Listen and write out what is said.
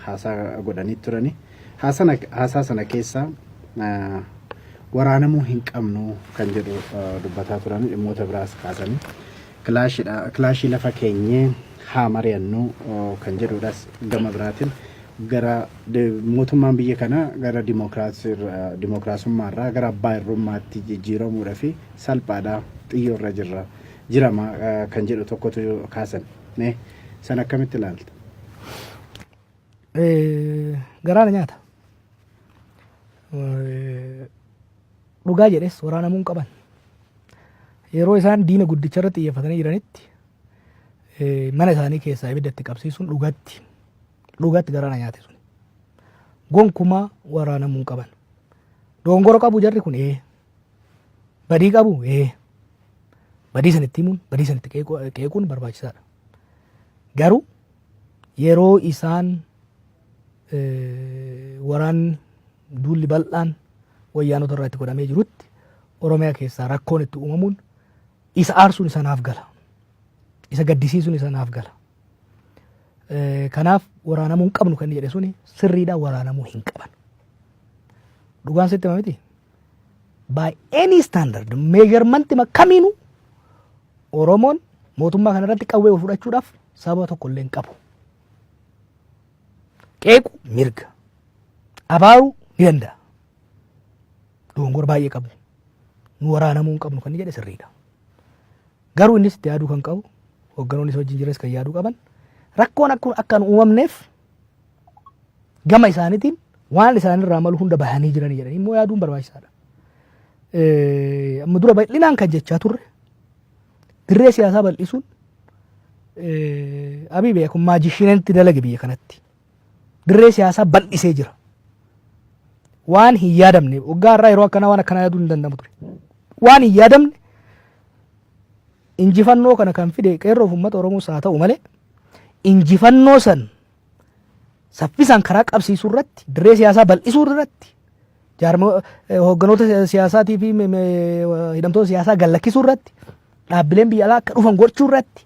haasaa godhanii turani. Haasaa sana keessa waraanamuu hin qabnu kan jedhu dubbataa turani, dhimmoota biraas kaasanii. Kilaashii lafa keenyee haa mari'annu kan jedhudhas, gama biraatiin gara mootummaan biyya kanaa gara dimookiraasummaarraa gara abbaa irrummaatti jijjiiramuudhaa fi salphaadha, xiyyoo irra jirra jirama kan jedhu tokkotu kaasan. Mee san akkamitti ilaalta? Garaa na nyaata. Dhugaa jedhes, waraanamuu hin qaban. Yeroo isaan diina guddicha irratti xiyyeeffatanii jiranitti mana isaanii keessaa ibidda itti qabsiisuun dhugatti dhugatti garaa na nyaate suni. Gonkumaa waraanamuu hin qaban. Dogongora qabu jarri kun, ee. Badii qabu, ee. Badii san itti himuun, badii san itti qeequun barbaachisaadha. Garuu yeroo isaan waraanni duulli bal'aan wayyaanota irraa itti godhamee jirutti Oromiyaa keessaa rakkoon itti uumamuun isa aarsuun isa naaf gala. Isa gaddisiisuun isa naaf gala. Kanaaf waraanamuu hin qabnu kan inni jedhe suni sirriidhaan, waraanamuu hin qaban. Dhugaan sitti hima miti. By any standard, measurement kamiinuu, Oromoon mootummaa kanarratti qawwee ol fudhachuudhaaf sababa tokko illee hin qabu. Qeequ mirga. Abaaruu ni danda'a. Dogongora baay'ee qabu. Nu waraanamuu hin qabnu kan inni jedhe sirriidha. Garuu innis itti yaaduu kan qabu, hoogganoonni isa wajjin jiranis kan yaaduu qaban, rakkoon akka hin uumamneef gama isaaniitiin waan isaanirraa malu hunda bahanii jiranii jedhanii immoo yaaduun barbaachisaadha. Amma dura bal'inaan kan jechaa turre, dirree siyaasaa bal'isuun, Abiy beeku magicianitti dalage biyya kanatti. Dirree siyaasaa bal'isee jira. Waan hin yaadamne waggaa irraa yeroo akkanaa waan akkanaa yaaduun hin danda'amu ture. Waan hin yaadamne injifannoo kana kan fide qeerroof uummata Oromoos haa ta'u malee, injifannoo san saffisaan karaa qabsiisuu irratti, dirree siyaasaa bal'isuu irratti, hoogganoota siyaasaatii fi hidhamtoota siyaasaa gallakkisuu irratti, dhaabbileen biyya alaa akka dhufan gochuu irratti